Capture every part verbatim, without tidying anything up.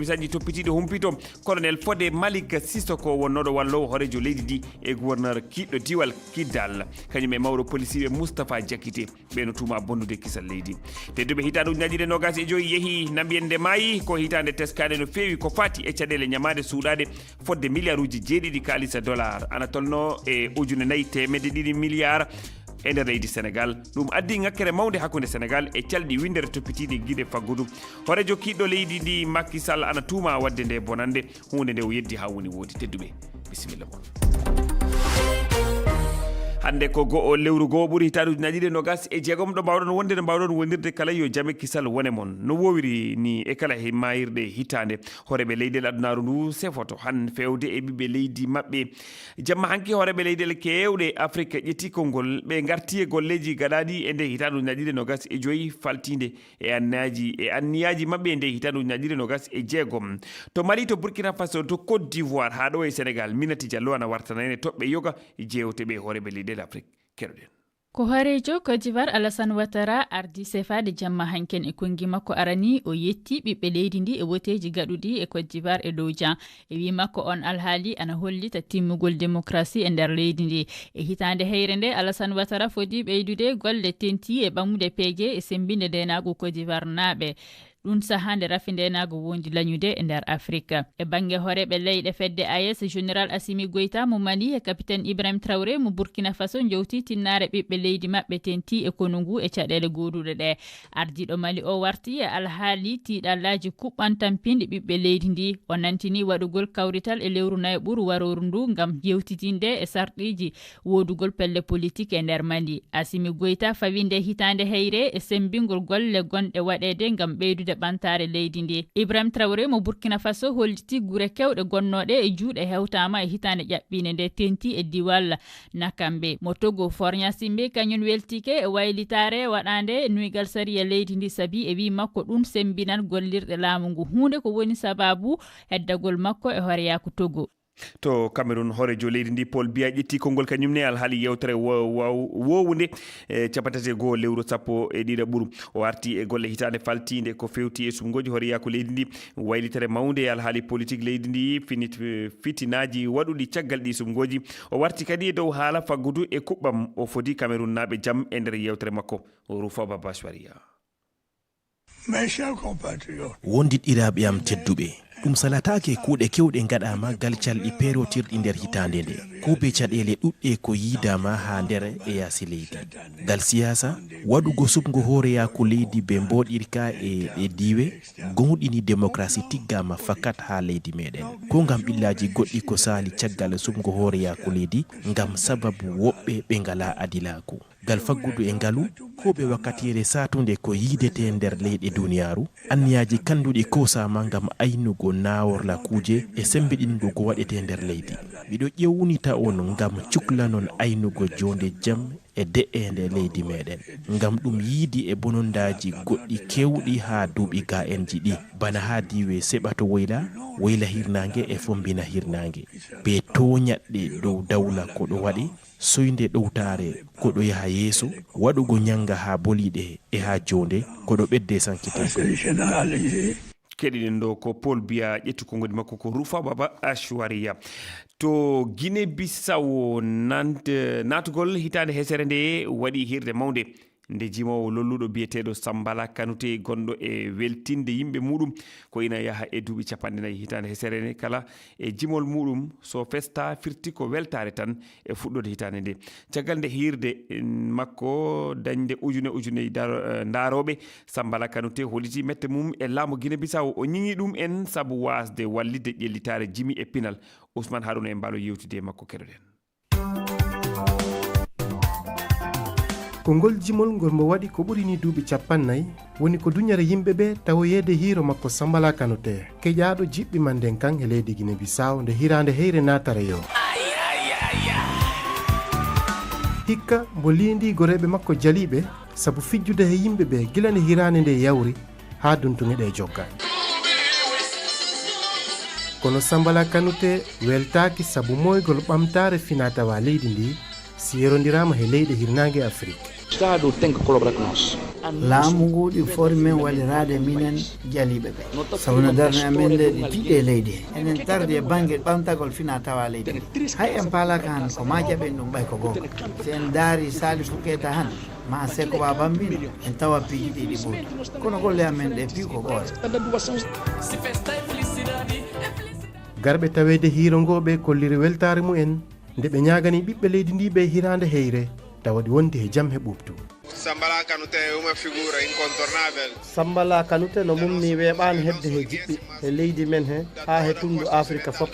Sañji toppitiiɗo humpito, Colonel Fode Malick Sissoko wonnooɗo walloowo hooreejo leydi ndi e gouverneur kiiɗɗo diiwal Kidal, kañum e mawɗo polisiiɓe Moustapha Diakité, ɓe no tuuma bonnude kisal leydi. Tedduɓe, hitaande ujunaaji ɗiɗi e noogaas e joyi yehi, Nambiyeen nde maayi ko hitaande teskaande no feewi ko faati e caɗeele ñamaande suuɗaade fodde miliyaaruuji jeeɗiɗi kaalisa dollar, ana tolno e ujune nayi teemedde ɗiɗi miliyaar e nder leydi Senegal. Ɗum addi ŋakkere mawnde hakkunde Senegal e calɗi winndere toppitiiɗe giɗe faggudu. Hooreejo kiiɗɗo leydi ndi Macky Sall ana tuuma waɗde nde bonannde, huunde nde o yeddi haa woni woodi. Tedduɓe, bisimilla mon. Hannde ko go'o lewru goo ɓuri hitaande ujunaaji ɗiɗi e noogaas e jeegom, ɗo mbaawɗon wonde, no mbaawɗon wondirde kala, yo jam e kisal wone mon. No woowiri ni e kala he maayirɗe hitaande, hooreeɓe leyɗeele adunaaru ndu sefoto han feewde e ɓiɓɓe leydi maɓɓe. Jamma hanki hooreeɓe leyɗeele keewɗe Afrik ƴetti konngol, ɓe ngarti e golleeji gaɗaaɗi e nde hitaande ujunaaji ɗiɗi e noogaas e joyi faltiinde e anniyaaji, e anniyaaji maɓɓe e nde hitaande ujunaaji ɗiɗi e noogaas e jeegom. To Mali, to Burkina Faso, to Côte d'Ivoire, haa ɗo e Senegal, Minati Diallo ana wartana en e toɓɓe yoga jeewte ɓe hooreeɓe leyɗeele Afrik. Keɗoɗen. Ko hooreejo Côte d'Ivoire Alassane Ouattara ardii sefaade jamma hanken. E konngi makko arani, o yetti ɓiɓɓe leydi ndi e woteeji gaɗuɗi e Côte d'Ivoire e dow jan. E wii makko, on alhaali ana hollita timmugol demokrasi e nder leydi ndi. E hitaande heyre nde, Alassane Ouattara foti ɓeydude golle tentii e ɓammude peeje e semmbinde ndeenaagu Côte d'Ivoire naaɓe. Ɗum sahaa nde rafi ndeenaagu wondi lañude e nder Afrik. E bannge hooreeɓe leyɗe fedde A E S, Général Assimi Goïta mo Mali e Capitaine Ibrahim Traoré mo Burkina Faso njowti tinnaare ɓiɓɓe leydi maɓɓe tentii e konu ngu e caɗeele gooduɗe ɗe. Ardiiɗo Mali o warti e alhaali tiiɗallaaji kuɓɓan tampinɗi ɓiɓɓe leydi ndi. O nantini waɗugol kawrital e lewru nayɓuru warooru ndu ngam yewtitinde e sarɗiiji woodugol pelle politik e nder Mali. Assimi Goïta fawi nde hitaande heyre e semmbingol golle gonɗe waɗeede ngam ɓeydude ɓantaare leydi ndi. Ibrahim Traoré mo Burkina Faso holliti gure kewɗe gonnooɗe e juuɗe hewtaama e hitaande ƴaɓɓiinde nde tentii e diiwal Nakambe. Mo Togo, Faure Gnassingbé, kañum weltike e waylitaare waɗaande nuygal sariya leydi ndi, sabi e wii makko ɗum semmbinan gollirɗe laamu ngu, huunde ko woni sabaabu heddagol makko e hooreyaaku Togo. To Cameroun, hooreejo leydi ndi Paul Biya ƴetti konngol kañum ne alhaali yewtere wo-, wo-, wowunde e cappanɗe tati e go'o lewru sappo e ɗiɗaɓuru. O arti e golle hitaande faltiinde ko fewti e sumngooji hooreyaaku leydi ndi, waylitere mawnde e alhaali politik leydi ndi, finit-, fitinaaji waɗuɗi caggal ɗi sumngooji. O warti kadi e dow haala faggudu e kuɓɓam. O fodi Cameroun naaɓe jam e nder yewtere makko. Rufa Baba Shwariya. Mes chers compatriotes, wondiɗɗiraaɓe am tedduɓe, ɗum salataake kuuɗe keewɗe ngaɗaama gal calɗi peerotirɗi nder hitaande nde. Ko be caɗeele ɗuɗɗe ko yiidaama haa nder e yaasi leydi. Gal siyaasa, waɗugo suɓngo hooreyaaku leydi be mbooɗirka e ɗe diiwe, gomɗini demokrasi tiggaama fakat haa leydi meɗen. Ko ngam ɓillaaji goɗɗi ko saali caggal suɓngo hooreyaaku leydi, ngam sababu woɓɓe ɓe ngalaa adilaaku. Gal faggudu e ngalu, ko ɓe wakkatiire saatunde ko yiidete nder leyɗe duniyaaru, anniyaaji kanduɗi kosaama ngam aynugo naaworla kuuje e sembiɗingo ko waɗete nder leydi. Miɗo ƴewnita on ngam cuklanon aynugo joonde jam e de'eende leydi meɗen. Ngam ɗum yiidi e bonondaaji goɗɗi kewɗi haa duuɓi ga'enji ɗi, bana haa diiwe Seɓa to Woyla, Woyla Hirnaange e Fombina Hirnaange. Be tooñaɗɗe dow dawla ko ɗo waɗi, soynde ɗowtaare ko ɗo yaha yeeso, waɗugo ñannga haa boliiɗe e haa joonde ko ɗo ɓedde sankitaago. Keɗiɗen ɗo ko Paul Biya, ƴettu konngol makko ko Rufa Baba Ashwariya. To Guinée Bissau, nant-, naatugol hitaande hesere nde waɗi hirde mawnde. Nde jimoowo lolluɗo biyeteeɗo Sambala Kanute gonɗo e weltinde yimɓe muɗum ko ina yaha e duuɓi cappanɗe nayi hitaande hesere nde kala e jimol muɗum, so festa firti ko weltaare tan e fuɗɗode hitaande nde. Caggal nde hiirde, mm, makko dañde ujune ujune dar-, eh, ndaarooɓe, Sambala Kanute holliti mette mum e laamu Guinée Bissau. O ñiŋi ɗum en sabu waasde wallitde ƴellitaare jimi e pinal. Ousmane Harouna e mbaalo yewtide e makko, keɗoɗen. Ko ngol jimol ngol mbo waɗi ko ɓuri ni duuɓi cappannayi, woni ko duñere yimɓe ɓe tawoyeede hiiro makko Sambala Kanute, keƴaaɗo jiɓɓi manden kan e leydi Guinée Bissau nde hiraande heyre naatare yo. Hikka mbo liindii goreeɓe makko jaliiɓe sabu fijjude he yimɓe ɓe gila nde hiraande nde yawri haa duntuŋe ɗe jogga. Kono Sambala Kanute weltaaki sabu mooygol ɓamtaare finaa tawaa leydi ndi si yerondiraama he leyɗe hirnaange Afrik. Estado tem que colaborar com nós. Laamu ngu ɗi fori men walliraade minen jaliiɓe ɓe. Sabu no darnde amen nde ɗi tiɗɗi e leydi he. Enen tardi e bannge ɓamtagol fina tawa leydi ndi. Hay en paalaaka han ko ma jaɓen ɗum ɓay ko goonga. Si en daari Salifu Keita han, ma Seko Ba Bambino, en tawa piiji ɗi ɗi ɓurdi. Kono golle amen ɗe piiw ko gooto. Garɓe taweede hiirongooɓe kolliri weltaare mumen nde ɓe ñaagani ɓiɓɓe leydi ndi ɓe hiraande heyre tawa ɗi wondi he jam he ɓuuɓtu. Sambala Kanute, uma figura incontornável. Sambala Kanute no mumni weeɓaani heɓde he jiɓɓi he leydi men he haa he tunndu Afrika fof.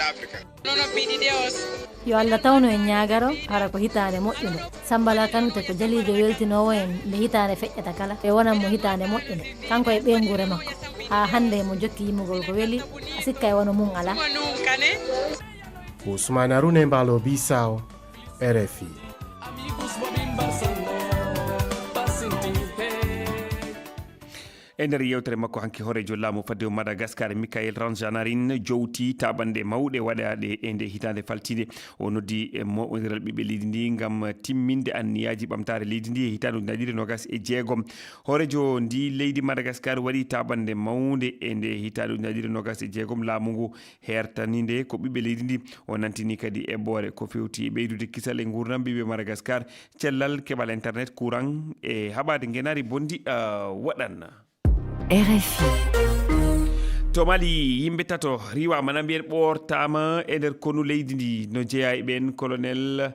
Yo Allah tawnu en ñaagaro, hara ko hitaande moƴƴunde. Sambala Kanute ko jaliijo weltinoowo en nde hitaande feƴƴata kala. E wonan mo hitaande moƴƴunde, kanko e ɓeynguure makko. Haa hannde mo jokki yimugol ko weli, a sikka e wano mum alaa. Ko Ousmane Arouna e Mbaalo Bissawo, R F I. E nder yewtere makko hanki, hooreejo laamu fadde o Madagascar, Michael Ranjanarin, jowti taaɓanɗe mawɗe waɗaaɗe e nde hitaande faltiinde. O noddi e moɓondiral ɓiɓɓe leydi ndi ngam timminde anniyaaji ɓamtaare leydi ndi e hitaande ujunaaji ɗiɗi e noogas e jeegom. Hooreejo ndi leydi Madagascar waɗi taaɓanɗe mawnde e nde hitaande ujunaaji ɗiɗi e noogas e jeegom. Laamu ngu hertani nde ko ɓiɓɓe leydi ndi. O nantini kadi eɓɓoore ko fewti e ɓeydude kisal e nguurndam ɓiɓɓe Madagascar, cellal, keɓal internet, courant e haɓaade ngenaari bonndi, ah, waɗan. R F I. To Mali, yimɓe tato riiwaama na mbiyen ɓoortaama e nder konu leydi ndi, no jeyaa e ɓeen colonel,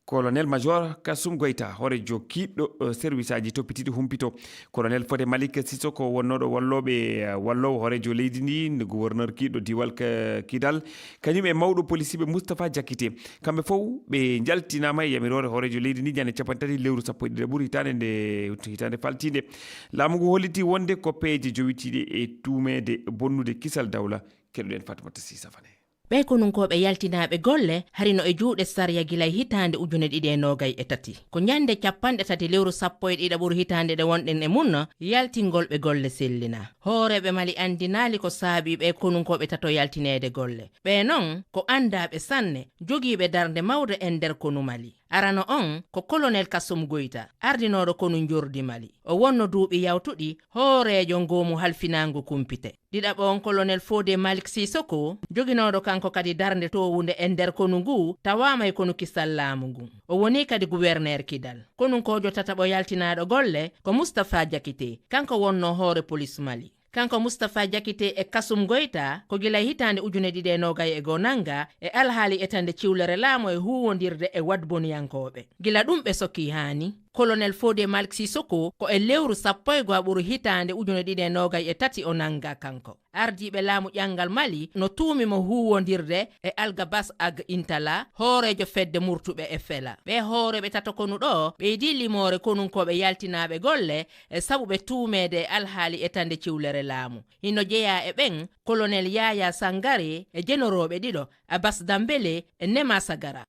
colonel major Kasum Goyta, hooreejo kiiɗɗo, eh, serwisaaji toppitiiɗi humpito. Colonel Fode Malik Sissoko wonnooɗo wallooɓe, eh, walloowo hooreejo leydi ndi, gouverneur kiiɗɗo diiwal Ka-, Kidal, kañum e mawɗo polisiiɓe Moustapha Diakité. Kamɓe fof ɓe njaltinaama e yamiroore hooreejo leydi ndi ñande capanɗe tati lewru sappo e ɗiɗaɓuru hitaande nde, hitaande faltiinde. Laamu ngu hollitii wonde ko peeje jowitiiɗe e tuumeede bonnude kisal dawla. Keɗoɗen Fatimata Sisafane. Ɓee konunkooɓe yaltinaaɓe golle hari no e juuɗe sariya gila e hitaande ujune ɗiɗi e noogay e tati. Ko ñande capanɗe tati lewru sappo e ɗiɗaɓuru hitaande nde wonɗen e mum, yaltingol ɓe golle sellina. Hooreeɓe Mali anndinaali ko saabii ɓee konunkooɓe tato yaltineede golle. Ɓee non ko anndaaɓe sanne, jogiiɓe darnde mawde e nder konu Mali. Arano on ko Kolonel Kasum Goyta, ardinooɗo konu Njordi Mali. O wonno duuɓi yawtuɗi hooreejo ngoomu halfinaangu kumpite. Ɗiɗaɓo on Kolonel Fode Malik Sisoko, joginooɗo kanko kadi darnde toowunde e nder konu ngu, tawaama e konu kisal laamu ngun. O woni kadi guwerneer Kidal. Konunkoojo tataɓo yaltinaaɗo golle ko Mustapha Jakite, kanko wonno hoore polis Mali. Kanko Mustapha Jakite e Kasum Goyta ko gila e hitaande ujune ɗiɗi e noogay e goo nannga e alhaali etande ciwlere laamu e huuwondirde e wadboniyankooɓe. Gila ɗum ɓe sokii haani. Kolonel Fode Malik Sisoko ko e lewru sappo e go'aɓuru hitaande ujune ɗiɗi e noogay e tati o nannga kanko. Ardiiɓe laamu ƴanngal Mali no tuumi mo huuwondirde e Algabas Ag Intala, hooreejo fedde murtuɓe e fela. Ɓee hooreeɓe tato konu ɗoo ɓeydii limoore konunkooɓe yaltinaaɓe golle e sabu ɓe tuumeede e alhaali etande ciwlere laamu. Hino jeyaa e ɓen Kolonel Yaya Sangare e jenorooɓe ɗiɗo, Abbas Dambele e Nema Sagara.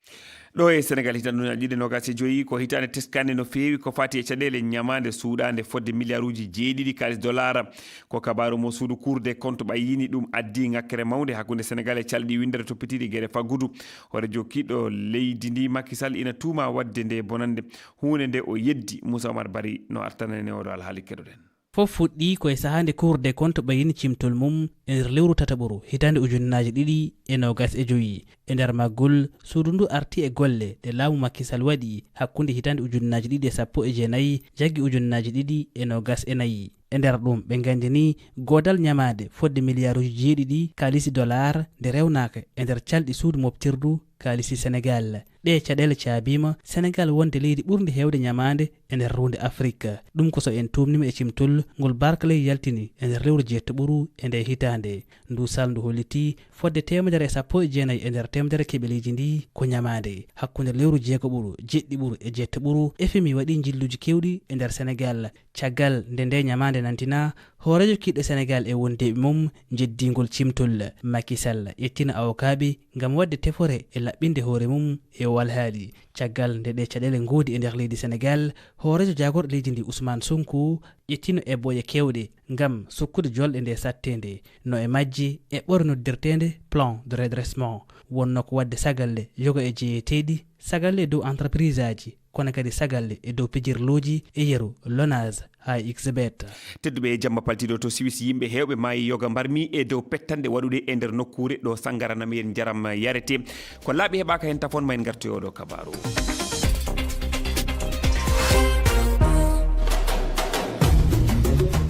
Ɗo e Senegal, hitaande ujunaaji ɗiɗi e noogas e joyi ko hitaande teskande no feewi ko fati e caɗeele ñamaande suuɗaande fodde miliyaaruuji jeeɗiɗi kaalis dolaar. Ko kabaaru mo suudu Cour des comptes ɓayyini. Ɗum addi ŋakkere mawnde hakkunde Senegal e calɗi winndere toppitiiɗi geɗe faggudu. Hooreejo kiiɗɗo leydi ndi Macky Sall ina tuuma waɗde nde bonannde, huunde nde o yeddi. Moussa Omar Bari no artanani oɗo alhaali, keɗoɗen. Fof fuɗɗii ko e sahaa nde Cour des comptes ɓayyini cimtol mum e nder lewru tataɓuru hitaande ujunnaaji ɗiɗi e noogas e joyi. E nder maggol, suudu ndu arti e golle ɗe laamu Macky Sall waɗi hakkunde hitaande ujunnaaji ɗiɗi e sappo e jeenayi jaggi ujunnaaji ɗiɗi e noogas e nayi. E nder ɗum, ɓe nganndini goodal ñamaande fodde miliyaaruuji jeeɗiɗi kaalisi dolaar nde rewnaaka e nder calɗi suudu moftirdu kaalisi Senegal. Ɗee caɗeele caabiima Senegal wonde leydi ɓurndi heewde ñamaande e nder ruunde Afrik. Ɗum ko so en tuumniima e cimtol ngol Barclays yaltini e nder lewru jeettaɓuru e ndee hitaande. Nduu salndu hollitii fodde teemedere e sappo e jeenayi e nder teemedere keɓe leydi ndii ko ñamaande. Hakkunde lewru jeegoɓuru, jeɗɗiɓuru e jeettaɓuru, F M I waɗii njilluuji keewɗi e nder Senegal. Caggal nde ndee ñamaande nantinaa, hooreejo kiiɗɗo Senegal e wondeeɓe mum njeddii ngol cimtol. Macky Sall ƴettiino awokaaɓe ngam waɗde tefoore e laɓɓinde hoore mum e oo alhaali. Caggal nde ɗee caɗeele ngoodi e nder leydi Senegal, hooreejo jaagorɗo leydi ndi Ousmane Sonko ƴettiino eɓɓooje keewɗe ngam sukkude jolɗe ndee satteende. No e majje eɓɓoore noddirteende plan de redressement, wonnoo ko waɗde sagalle yoga e jeyeteeɗi, sagalle e dow entreprise aji, kono kadi sagalle e dow pijirlooji e yeru, Lonase haa Xbet. Tedduɓe, e jamma paltiiɗo to Suisse, yimɓe heewɓe maayi yoga mbarmi e dow pettanɗe waɗuɗe e nder nokkuure ɗo sangara namiyel njaram yarete. Ko laaɓi heɓaaka heen tafon, ma en ngartu e oɗo kabaaru.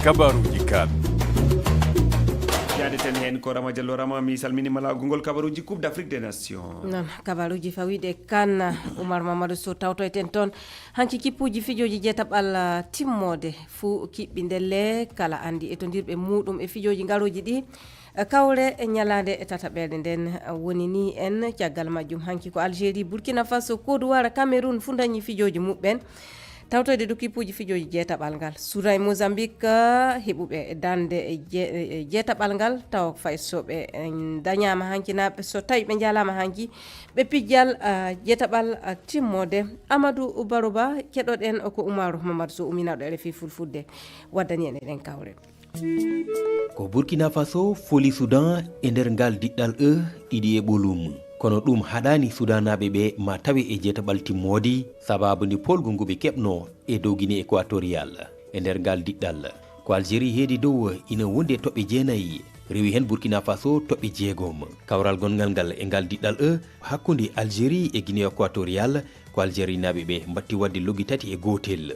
Kabaaruuji kan. Jaade ten heen ko Rama Diallo. Rama, mi salmini ma laawol gongol kabaaruuji Coupe d'Afrique des Nations. Noon, kabaaruuji fawiiɗe kan, Oumar Mamadou Sow tawtoyten toon. Hanki kippuuji fijooji jeetaɓal, ah, timmoode fuu kiɓɓi ndelle, kala anndi e tondirɓe muuɗum e fijooji ngarooji ɗi. Eh, kawre e ñalaande e tataɓeere nden, eh, woni ni en caggal majjum. Hanki ko Algérie, Burkina Faso, Côte d'Ivoire, Cameroun fuu ndañi fijooji muɓɓen. Tawtoyde dow kippuuji fijooji jeetaɓal ngal. Suudan e Mozambique, eh, heɓuɓe dañde e je-, e jeetaɓal ngal, tawa fay so ɓe, eh, dañaama hanki, naa ɓe, so tawi ɓe njaalaama hanki, ɓe pijjal, ah, jeetaɓal, ah, timmoode. Amadou Baroba, keɗoɗen ko Oumar Mamadou Sow, uminaaɗo R F I Fulfulde, waddani en eɗen kawre. Ko Burkina Faso foli Sudan e nder ngal diɗɗal E ɗiɗi e ɓolum. Kono ɗum haɗaani Sudanaaɓe ɓe ma tawe e jeetaɓal timmoodi, sababu nde poolgu ngu ɓe keɓno e dow Guinée Équatoriale. E nder ngal diɗɗal, ko Algérie heedi dow, ina wondi e toɓɓe jeenayi, rewi heen Burkina Faso toɓɓe jeegom. Kawral gonngal ngal e ngal diɗɗal E hakkunde Algérie e Guinée Équatoriale, ko Algérienaaɓe ɓe mbatti waɗde loggi tati e gootel.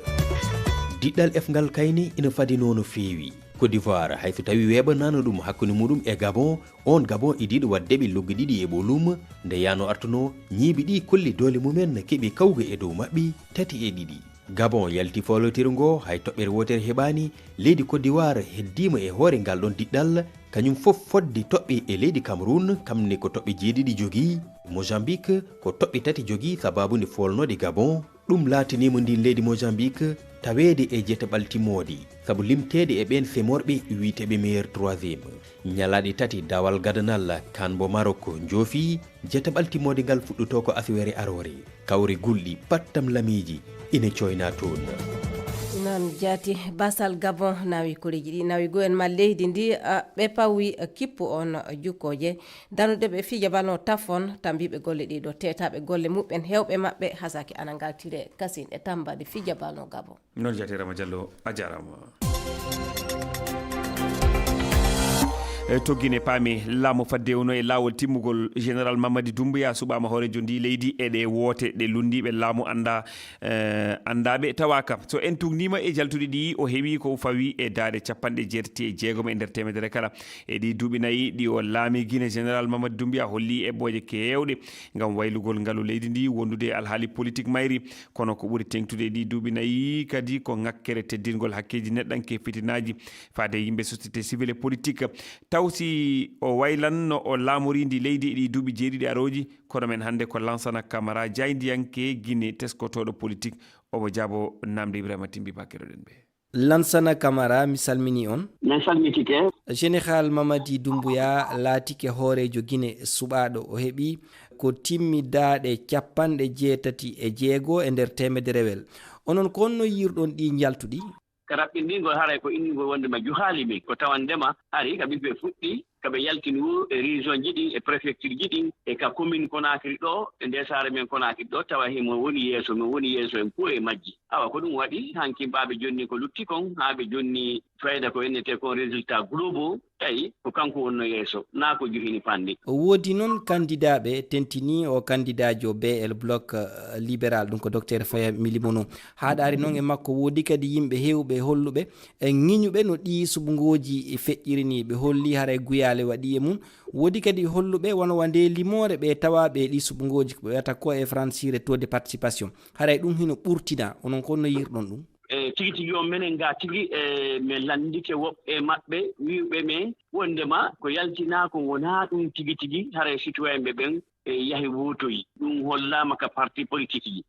Diɗɗal F ngal kayne ina fadinoo no feewi. Côte d'Ivoire, hay so tawi weeɓanaano ɗum hakkunde muɗum e Gabon, oon Gabon idiiɗo waɗde ɓe loggi ɗiɗi e ɓolum, nde yaano artuno, ñiibi ɗi kolli doole mumen keɓi kawga e dow maɓɓe tati e ɗiɗi. Gabon yalti foolotiru ngo, hay toɓɓere wootere heɓaani. Leydi Côte d'Ivoire heddiima e hoore ngal ɗon diɗɗal, kañum fof fodde toɓɓe e leydi Cameroun, kam ne ko toɓɓe jeeɗiɗi jogii. Mozambique ko toɓɓe tati jogii sababu nde foolnoode Gabon. Ɗum laataniima ndin leydi Mozambique taweede e jeetaɓal timmoodi, sabu limteede e ɓeen semorɓe wiyeteeɓe meilleur troisième. Ñalaaɗe tati dawal gadanal kan mbo Maroc joofi, jeetaɓal timmoode ngal fuɗɗotoo ko asiwere aroore. Kawre gulɗi pattam lamiiji ina coynaa toon. Noon jaati, basal Gabon nawi koreeji ɗi, nawi goo en ma leydi ndi, a, ɓe pawi, a, kippu on jukkooje. Danude ɓe fija ballon tafon, tambiiɓe golle ɗiɗo, teetaaɓe golle muɓɓen, heewɓe maɓɓe hasaki ana ngaltire kasin e tammbade fija ballon Gabon. Noon jaati, Rama Diallo, a jaaraama. E, to Guinée paami, laamu fadde wonno e laawol timmugol. Général Mamadi Doumbouya suɓaama hooreejo ndi leydi e ɗe woote ɗe lunndiiɓe laamu annda, e, anndaaɓe tawaaka. So en tuugniima e jaltuɗi ɗi, o heɓi ko fawi e daaɗe capanɗe jeetati e jeegom e nder teemedere kala. E ɗi duuɓi nayi ɗi o laami Guinée, Général Mamadi Doumbouya holli eɓɓooje keewɗe ngam waylugol ngalu leydi ndi, wondude e alhaali politik mayri. Kono ko ɓuri teeŋtude e ɗii duuɓi nayi kadi ko ŋakkere teddingol hakkeeji neɗɗanke, fitinaaji faade e yimɓe, société civile e politique. Taw si o waylan no o laamorii ndi leydi e ɗii duuɓi jeeɗiɗi arooji, kono men hannde ko Lansana Camara, jaayndiyanke Gine teskotooɗo politique, omo jaabo naamnde Ibrahima Timbi Ba keɗoɗen ɓe. Lansana Camara, mi salminii on. Min salmitike. Général Mamadi Doumbouya laatike hooreejo Gine suɓaaɗo. O heɓi ko timmi daaɗe capanɗe jeetati e jeego e nder teemederewel. Onon, ko honno yiirɗon ɗii njaltuɗi? Ka raɓɓinɗingol, haray ko innugol wonde ma juhaali min. Ko tawandema hari ka ɓiɓɓe fuɗɗi, ka ɓe yaltini wuro e région ji ɗin, e préfecture ji ɗin, e ka commune Conakry ɗo, e nde saare men Conakry ɗo, tawa himo woni yeeso, mo woni yeeso en fof e majji. Awa, ko ɗum waɗi hankin ɓaaɓe jonni ko lutti kon, haa ɓe jonni fayda ko innetee kon résultat globaux, tawi ko kanko wonno yeeso, naa ko juhini fanɗi. O woodi noon kandidaaɓe, tentini o kandidaajo B L Bloc, eh, Libéral, ɗum ko Docteur Faya Milimono. Haaɗaari noon e makko, woodi kadi yimɓe heewɓe holluɓe, e ŋiñuɓe no ɗii suɓngooji feƴƴiri ni. Ɓe holli haray guyaale waɗi e mum. Woodi kadi holluɓe wano wa nde limoore ɓe tawaaɓe e ɗii suɓngooji, ko ɓe wiyata ko e francire taux de participation. Haray ɗum hino ɓurtina, onon ko honno yiirɗon ɗum? E tigi tigi on, menen ga tigi, e, min lanndike woɓɓe maɓɓe wi'uɓe men wondema ko yaltinaa kon wonaa ɗum tigi tigi, haray citoyen ɓe ɓen, e, yahi wootoyi. Ɗum hollaama ka parti politique ji.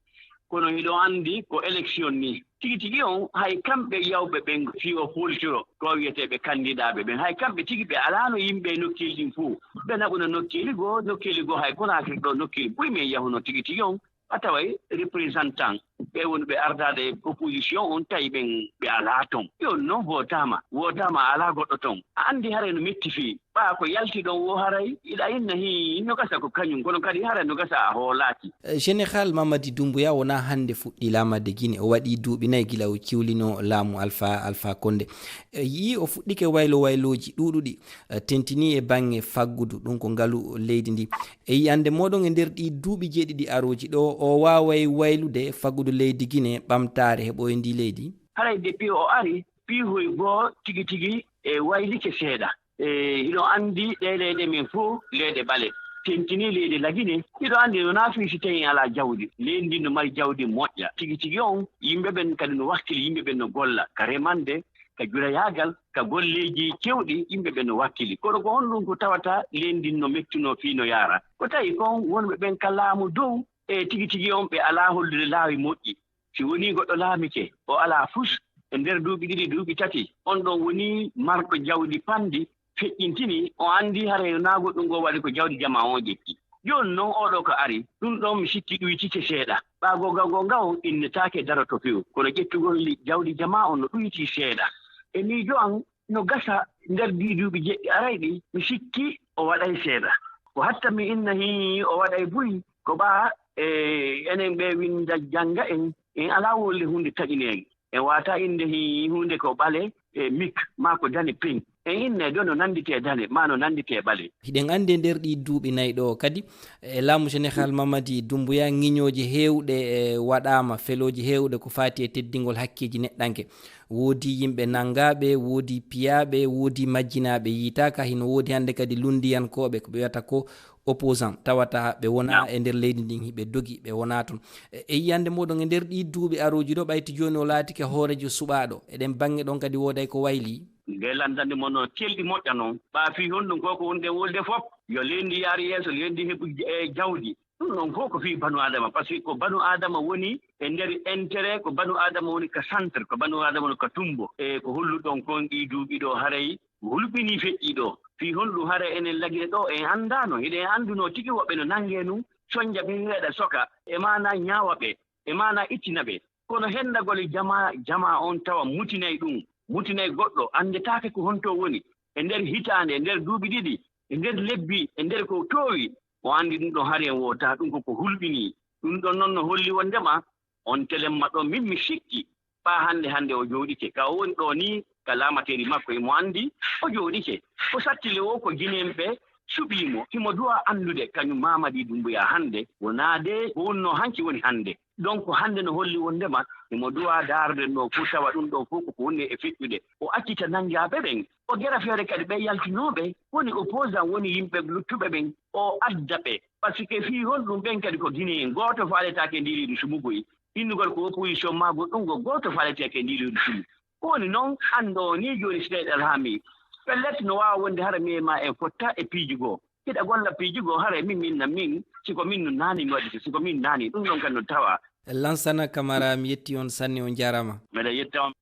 Kono hiɗon anndi ko élection ni. Tigi tigi on, hay kamɓe yawɓe ɓen fii o fooltiro, ko wiyeteeɓe kandidaaɓe ɓen, hay kamɓe tigi ɓe alaano yimɓe e nokkeeli ɗin fow. Ɓe naɓuno nokkeeli goo, nokkeeli goo hay Conakry ɗo, nokkeeli buy men yahuno tigi tigi on, a taway représentant ɓe woni ɓe ardaade opposition on, tawi ɓen ɓe alaa ton. Ɓe on non wootaama, wootaama alaa goɗɗo ton. A anndi haray no metti fii. A ko yalti ɗon wo haray iɗa inna hi no gasa ko kañum, kono kadi haray no gasa a hoolaaki. Eh, Général Mamadi Doumbouya wonaa hannde fuɗɗii laamade Gine. O waɗii duuɓi nayi gila o ciwlino laamu Alpha, Alpha Condé. Eh, yii o fuɗɗike waylo waylooji ɗuuɗuɗi, eh, tentinii e baŋŋe faggudu, ɗum ko ngalu leydi ndi. E yiyannde mooɗon, e nder ɗii duuɓi jeeɗiɗi arooji ɗo, o waaway waylude faggudu leydi Gine ɓamtaare heɓoye ndi leydi? Haray depuis o ari, piihoy goo tigi tigi e waylike seeɗa. E, hiɗo anndi ɗee leyɗe men fof, leyɗe ɓale. Tentinii leyɗe Lagine, hiɗo anndi no naafii si tawii en alaa jawdi. Leydi ndin no mari jawdi moƴƴa. Tigi tigi on, yimɓe ɓen kadi no wakkili, yimɓe ɓen no golla ka remande, ka jurayaagal, ka golleeji kewɗi, yimɓe ɓen no wakkili. Kono ko honɗum ko tawata leydi ndin no mettunoo fii no yaara? Ko tawi kon wonɓe ɓen ka laamu dow, e tigi tigi on ɓe alaa hollude laawi moƴƴi. Si wonii goɗɗo laamike, o alaa fus, e nder duuɓi ɗiɗi, duuɓi tati, on ɗon wonii marɗo jawdi panndi, feƴƴintini, o anndi haray naa goɗɗum goo waɗi ko jawdi jamaa on ƴetti. Jooni non, oo ɗoo ko ari, ɗum ɗon mi sikki ɗuytike seeɗa. Ɓaago gaw goo ngaw innetaake daroto few, kono ƴettugol li-, jawdi jamaa on no ɗuyti seeɗa. E miijo an, no gasa nder ɗii duuɓi jeɗɗi arayɗi, mi sikki o waɗay seeɗa. Ko hatta mi inna hii o waɗay buy, ko ɓaa, e, enen ɓe winda jannga en, en alaa wolle huunde taƴineede. En waata innde hii huunde ko ɓale, e, mik, maa ko dane peŋ. En inna e ɗo no nannditee dane, maa no nannditee ɓale. Hiɗen anndi e nder ɗii duuɓi nayi ɗo kadi, e laamu Général Mamadi Doumbouya, ŋiñooje heewɗe, e, waɗaama, felooje heewɗe ko faati e teddingol hakkeeji neɗɗanke. Woodi yimɓe nanngaaɓe, woodi piyaaɓe, woodi majjinaaɓe yiitaaka. Hino woodi hannde kadi lunndiyankooɓe, ko ɓe wiyata ko opposant, tawata ɓe wonaa e nder leydi ndin, hiɓe dogi, ɓe wonaa toon. E, e yiyannde mooɗon, e nder ɗii duuɓi arooji ɗo, ɓayti jooni o laatike hooreejo suɓaaɗo, e ɗen baŋŋe ɗon kadi wooday ko waylii? Nde landande mo no kelɗi moƴƴa non. Ɓaa fii honɗum ko, ko wonɗen wolde fof? Yo leydi yaar yeeso, leydi heɓu, e, jawdi. Ɗum ɗon fof ko fii banu Adama, parce que ko banu Adama woni e nder intérêt, ko banu Adama woni ka centre, ko banu Adama woni ka tumbo. E ko holluɗon kon ɗii duuɓi ɗo, haray ko hulɓinii feƴƴi ɗo. Fii honɗum haray enen Lagine ɗo en anndaano, hiɗen anndunoo tigi woɓɓe no nanngee nun, sonja ɓe heeɗa soka, e maanaa ñaawa ɓe, e maanaa ittina ɓe. Kono henndagol e jamaa, jamaa on tawa mutinay ɗum, mutinay goɗɗo, anndetaake ko honto woni. E nder hitaande, e nder duuɓi ɗiɗi, e nder lebbi, e nder ko toowi, o anndi ɗum ɗon hari en wootaa, ɗum ko ko hulɓinii. Ɗum ɗon non no holli wonndema on telemma ɗon, min mi sikki, ɓaa hannde hannde o jooɗike. Ka o woni ɗo nii, ka laamateeri makko, imo anndi o jooɗike. Ko sattile o, ko Gineeɓe suɓii mo. Himo duwaa anndude, kañum Mamadi Doumbouya hannde, wonaa de ko wonnoo hanki woni hannde. Donc, hannde no holli wonndema himo duwaa daarde ɗo fof, tawa ɗum ɗo fof ko ko woni e feƴƴude. O accita nanngaaɓe ɓen. O gera feere kadi ɓe yaltinooɓe, woni opposant, woni yimɓe luttuɓe ɓen, o adda ɓe. Parce que fii honɗum ɓen kadi ko Guinéen, gooto faaletaake e ndii leydi sumu koy. Innugol ko opposition maa goɗɗum, ko gooto faaletaake e ndii leydi sumu. Ko woni non, an ɗo ni jooni si tawi ɗa laamii, pellet no waawa wonde hara mi e maa en fotta e piiji goo. Hiɗa golla piiji goo, hara e min, min na min, si ko min no naani mi waɗi, si ko min naani, ɗum ɗon kadi no tawa. Lansana Camara, mi yetti on sanne, on jaaraama. Mbeɗa yetta on.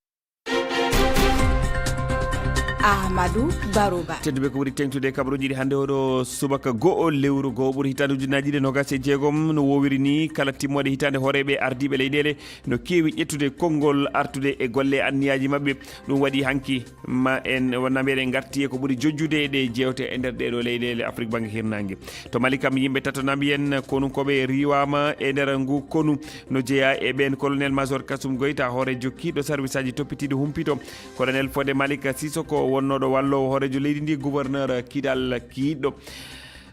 Ahmadou Barouba. Tedduɓe, ko ɓuri teŋtude e kabaruuji ɗi hannde oɗo subaka go'o lewru go'o ɓuri hitaande ujunnaaji ɗiɗi e noogas e jeegom, no woowiri ni, kala timmooɗe hitaande hooreeɓe ardiiɓe leyɗeele no keewi ƴettude konngol artude e golle e anniyaaji maɓɓe. Ɗum waɗi hanki ma en wonna mbeɗen ngarti e ko ɓuri jojjude e ɗe jeewte e nder ɗeɗo leyɗeele Afrik bannge hirnaange. To Mali kam, yimɓe tato naɓi en, konunkooɓe riiwaama e nder ngu konu. No jeyaa e ɓeen, Colonel Major Kasum Goyta, hooreejo kiiɗɗo sarwisaaji toppitiiɗi humpito, Colonel Fode Malik Sisoko, wonnooɗo walloowo hooreejo leydi ndi, gouverneur Kidal kiiɗɗo.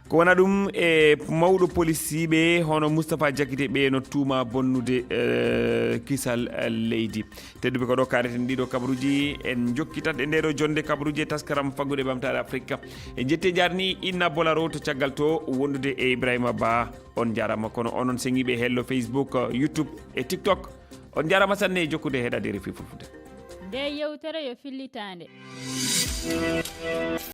Ko wona ɗum e mawɗo polisiiɓe hono Moustapha Diakité, ɓe no tuuma bonnude, eh, kisal, eh, leydi. Tedduɓe, ko ɗo kaareten ɗiɗo kabaruuji. En jokkitat e ndee ɗo jonnde kabaruuji e taskaram faggude ɓamtaare Afrika. En jetti e jaarni Inna Bolaro to caggal to wondude e Ibrahima Ba. On jaaraama, kono onon seŋiiɓe hello Facebook, YouTube e TikTok. On jaaraama sanne e jokkude heɗaade R F I Fulfulde. Nde yewtere yo fillitaande.